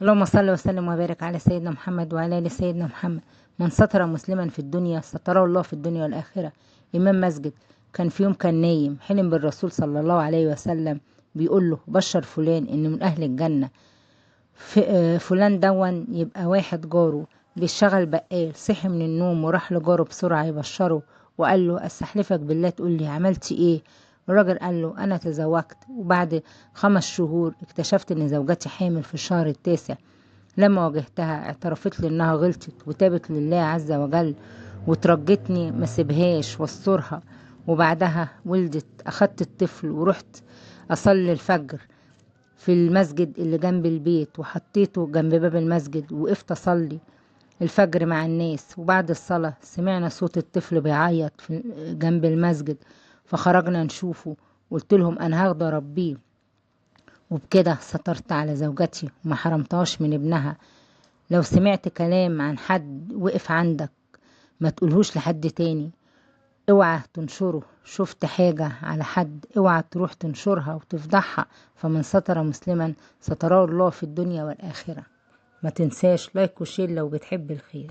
اللهم صل وسلم وبارك على سيدنا محمد وعلى آل سيدنا محمد. من ستر مسلما في الدنيا ستره الله في الدنيا والآخرة. إمام مسجد كان في يوم كان نايم، حلم بالرسول صلى الله عليه وسلم بيقول له بشر فلان إنه من أهل الجنة. فلان دون يبقى واحد جاره بيشتغل بقال، صحي من النوم وراح لجاره بسرعة يبشره وقال له استحلفك بالله تقول لي عملت ايه؟ الراجل قال له انا تزوجت وبعد 5 شهور اكتشفت ان زوجتي حامل في الشهر 9. لما واجهتها اعترفت لي انها غلطت وتابت لله عز وجل وترجتني ما سيبهاش واسترها، وبعدها ولدت. اخدت الطفل ورحت اصلي الفجر في المسجد اللي جنب البيت وحطيته جنب باب المسجد، وقفت اصلي الفجر مع الناس. وبعد الصلاة سمعنا صوت الطفل بيعيط في جنب المسجد، فخرجنا نشوفه. قلت لهم انا هاخده اربيه، وبكده سترت على زوجتي وما حرمتهاش من ابنها. لو سمعت كلام عن حد وقف عندك ما تقولهوش لحد تاني، اوعى تنشره. شفت حاجة على حد اوعى تروح تنشرها وتفضحها. فمن ستر مسلما ستراه الله في الدنيا والآخرة. ما تنساش like و share لو بتحب الخير.